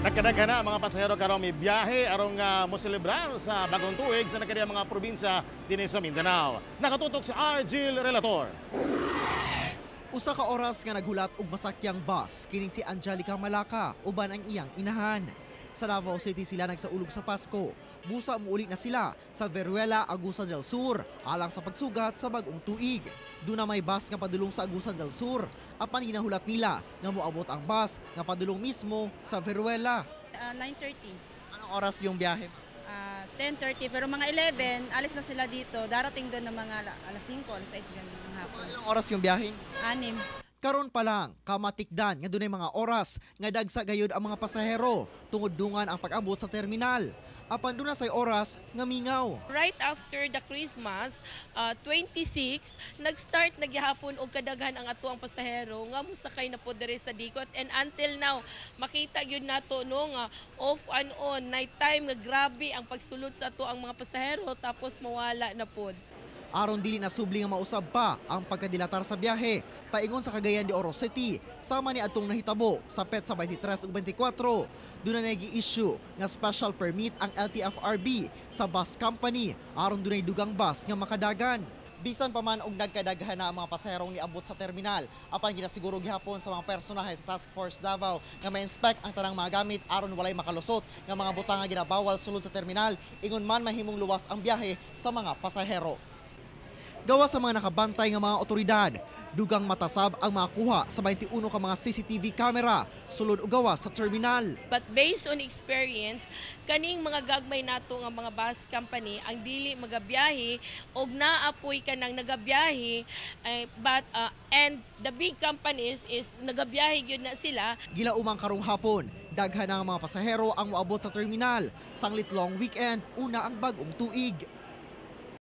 Nagkadaghan na ang mga pasahero karong mibiyahe aron nga moselebrar sa bagong tuig sa nagkadiyang mga probinsya dinhi sa Mindanao. Nakatutok si Argil Relator. Usa ka oras nga naghulat og masakyang bus kining si Angelica Malaka uban ang iyang inahan. Sa Davao City sila nagsaulog sa Pasko. Busa muuli na sila sa Veruela, Agusan del Sur alang sa pagsugat sa bagong tuig. Duna may bus nga padulong sa Agusan del Sur. Apan ginahulat nila nga moabot ang bus nga padulong mismo sa Veruela. 9:30. Anong oras yung biyahe? 10:30, pero mga 11 alis na sila dito. Darating doon ng mga alas 5, alas 6 ganun ng hapon. Ilang oras yung biyahe? 6. Karon pa lang, kamatikdan nga dunay mga oras nga dagsa gayud ang mga pasahero tungod dungan ang pag-abot sa terminal. Apan duna say oras nga mingaw. Right after the Christmas, 26, nag-start na gihapon og kadaghan ang ato ang pasahero nga mosakay na po diri sa Dikot, and until now makita gyud nato, no, nga off and on, night time nga grabe ang pagsulod sa ato ang mga pasahero, tapos mawala na pod. Aron dili na subli nga mausab pa ang pagkadilatar sa biyahe, paingon sa Cagayan de Oro City, sama ni atong nahitabo sa petsa 23 ug 24. Duna na gi-issue nga special permit ang LTFRB sa bus company aron dunay dugang bus nga makadagan. Bisan pa man og nagkadaghan na ang mga pasaherong niabot sa terminal, apan ginasiguro gihapon sa mga personahe sa Task Force Davao nga ma-inspect ang tanang mga gamit aron walay makalusot nga mga butang nga ginabawal sulod sa terminal, ingon man mahimong luwas ang biyahe sa mga pasahero. Gawa sa mga nakabantay nga mga otoridad, dugang matasab ang makuha sa 21 ka mga CCTV camera sulod og gawas sa terminal. But based on experience, kaning mga gagmay nato nga mga bus company ang dili magabiyahe og naapoy kanang nagabiyahe eh, but and the big companies is nagabiyahe gyud na sila. Gilaumang karong hapon, daghan na ang mga pasahero ang moabot sa terminal. Sanglit long weekend, una ang bagong tuig.